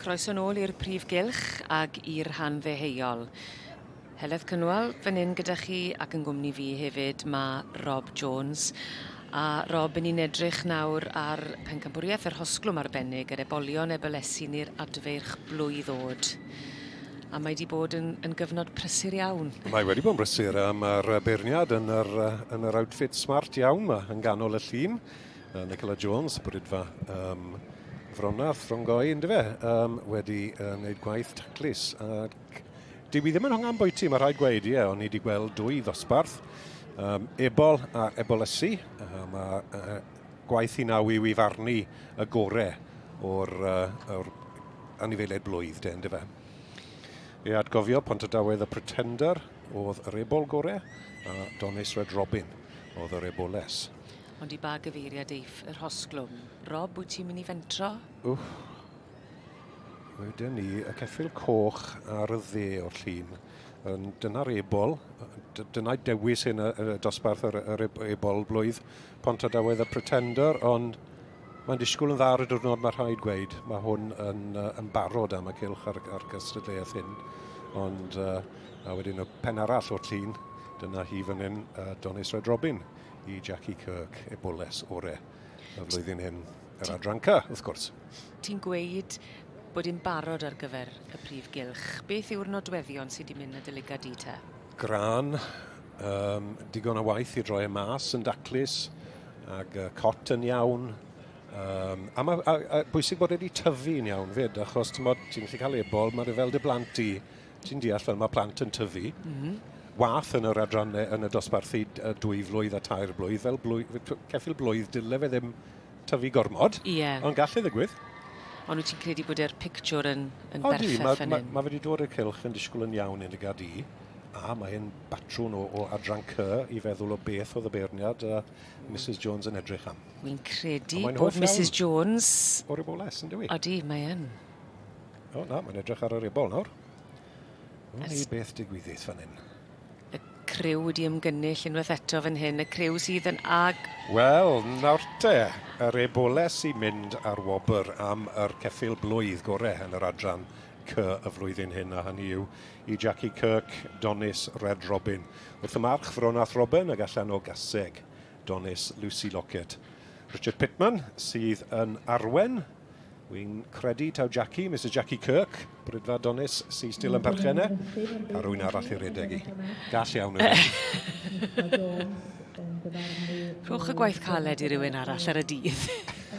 Croeso nôl i'r prif gylch ag i'r rhan ddeheuol. Heledd Cynwal fan hyn gyda chi ac yn gwmni fi hefyd ma' Rob Jones. A Rob, 'yn ni'n edrych nawr ar pencampwriaeth yr Rhosglwm arbennig, yr ebolion ebolesu neu'r adfeirch blwydd o'd. A mae 'di bod yn yn gyfnod prysur iawn. Mae wedi bod yn brysur a ma'r beirniad yn yr yn yr outfit smart iawn 'ma yn ganol y llun. Nicola Jones, Brydfa um, Fronarth, Frongoy, yndyfe, um, wedi uh, wneud gwaith taclus ac Dyw i ddim yn hongan bwyty, mae rhaid gweud, ie, o'n i wedi gweld dwy ddosbarth, um, ebol a ebolysu. Uh, mae uh, gwaith i naw yw i farnu y gore o'r, uh, or anifeiliaid blwydd, de, yndyfe. I atgofio, Pontardawe y Pretender oedd yr ebol gore, a Donis Red Robin oedd yr eboles. Ond i ba gyfeiriad eiff y rhosglwm? Rob, wyt ti'n mynd i fentro? Wff. Wedyn ni, y ceffyl coch ar y dde o'r llun. Dyna'r ebol. Dyna'i dewis hyn y, y dosbarth yr, yr ebol blwydd Pontardawe y Pretender, ond mae'n disgwyl yn dda ar y diwrnod, mae rhaid gweud. Mae hwn yn, yn barod am y cylch ar, ar gystadleuaeth hyn. Ond, uh, a wedyn y pen arall o'r llun, dyna hi fan hyn, uh, Donis Red Robin i Jackie Kirk, eboles ore y flwyddyn hyn. Yr adran C, wrth gwrs. Ti'n gweud bod hi'n barod ar gyfer y prif gylch. Beth yw'r nodweddion sydd wedi mynd â dy lygad di te? Grân, um, digon o waith i droi e mas yn daclus, ag uh, cot yn iawn. Um, a mae a, a bwysig bod wedi tyfu'n iawn fyd, achos ti'n ti'n gallu cael ebol, mae'n fel dy blant di, ti'n deall fel mae plant yn tyfu. Mm -hmm. Wath yn yr adrannau yn y dosbarthu dwy flwydd a tair blwydd, fel blwy, ceffyl blwydd, dyle fe ddim tyfu gormod. Ie. Ond gall e ddigwydd. Ond wyt ti'n credu bod e'r pictiwr yn, yn berffaith fan hyn? Mae wedi dod i'r cylch yn disgwyl yn iawn yn dy i. A mae'n batrwn o, o adran C i feddwl o beth oedd y beirniad a Mrs Jones yn edrych am. Wy'n credu bod Mrs Jones... O'r eboles, yn dywi? Odi, mae yn. O, na, mae'n edrych ar yr ebol nawr. Wn i beth digwyddith fan hyn. Y criw wedi ymgynnull unwaith eto fan hyn, y criw sydd yn ag... Wel, nawr te, yr eboles sy'n mynd ar wobr am yr ceffyl blwydd gore yn yr adran C y flwyddyn hyn, a hynny yw i Jackie Kirk, Donis Red Robin. Wrth y march, Fronath Robin ag allan o gaseg, Donis Lucy Lockett. Richard Pittman sydd yn arwen Wy'n credu taw Jackie, Mrs Jackie Kirk, Brydfa Donis, sy'n still yn perchen e, a rwy'n arall i redeg i. Gall iawn yw. Rhowch y gwaith caled i rywun arall ar y dydd.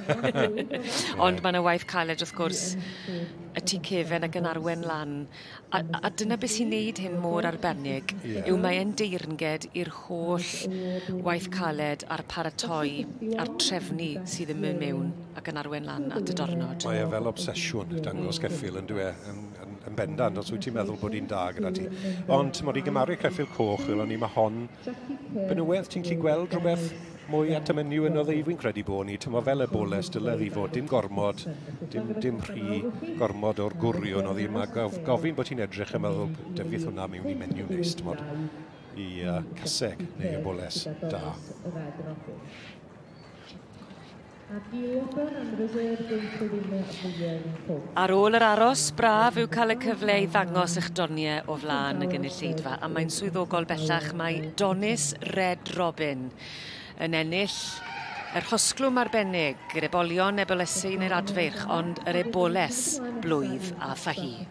Ond mae yna waith caled wrth gwrs y tu cefen ac yn arwen lan. A, a dyna beth sy'n neud hyn mor arbennig, yeah. yw mae e'n deyrnged i'r holl waith caled a'r paratoi a'r trefnu sydd yn mynd mewn ac yn arwen lan at y dornod. Mae e fel obsesiwn dangos ceffyl yn dwi e, yn, yn, yn bendant, os wyt ti'n meddwl bod hi'n da gyda ti. Ond ti'n modd i gymaru ceffyl coch, fel o'n i, mae hon benywedd, ti'n gallu gweld rhywbeth mwy at y menyw yn oedd fi'n credu bod ni, ti'n fel y boles dyledd i fod, dim gormod, dim, dim rhy gormod o'r gwriwn oedd hi, mae gof, gofyn bod ti'n edrych yn meddwl, dyfydd hwnna mewn i menyw neis, ti'n modd, i uh, caseg neu y boles da. Ar ôl yr aros, braf yw cael y cyfle i ddangos eich doniau o flaen y gynulleidfa, a mae'n swyddogol bellach mae Donis Red Robin yn ennill y rhosglwm arbennig, yr ebolion, ebolesu neu'r adfeirch, ond yr eboles blwydd a thahi.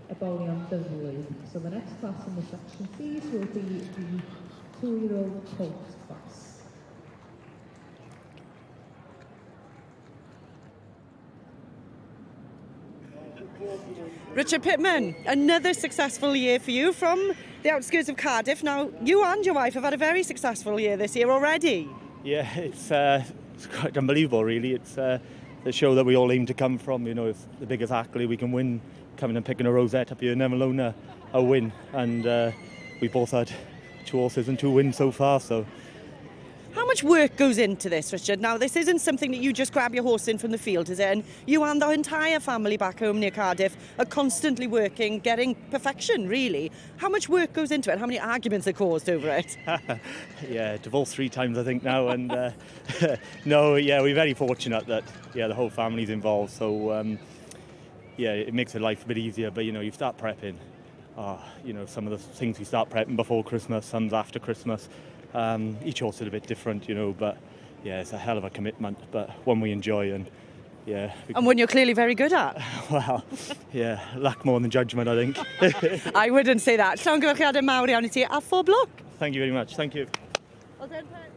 Ebolion dyflwydd. So the next class in the section C's will be the two-year-old colt class. Richard Pittman, another successful year for you from the outskirts of Cardiff. Now, you and your wife have had a very successful year this year already. Yeah, it's, uh, it's quite unbelievable, really. It's uh, the show that we all aim to come from. You know, it's the biggest accolade we can win, coming and picking a rosette up here, never alone a, a win. And uh, we both had two horses and two wins so far, so How much work goes into this, Richard? Now, this isn't something that you just grab your horse in from the field, is it? And you and the entire family back home near Cardiff are constantly working, getting perfection, really. How much work goes into it? How many arguments are caused over it? yeah, divorced three times, I think, now. And uh, no, yeah, we're very fortunate that yeah the whole family's involved. So um, Yeah, it makes the life a bit easier. But you start prepping. Some of the things we start prepping before Christmas, some's after Christmas. Each horse is a bit different, but yeah, it's a hell of a commitment, but one we enjoy and yeah. And one you're clearly very good at. Well, yeah, luck more than judgment, I think. I wouldn't say that. Llongyfarchiadau mawr iawn i ti a phob lwc. Thank you very much. Thank you. Well done, Pet.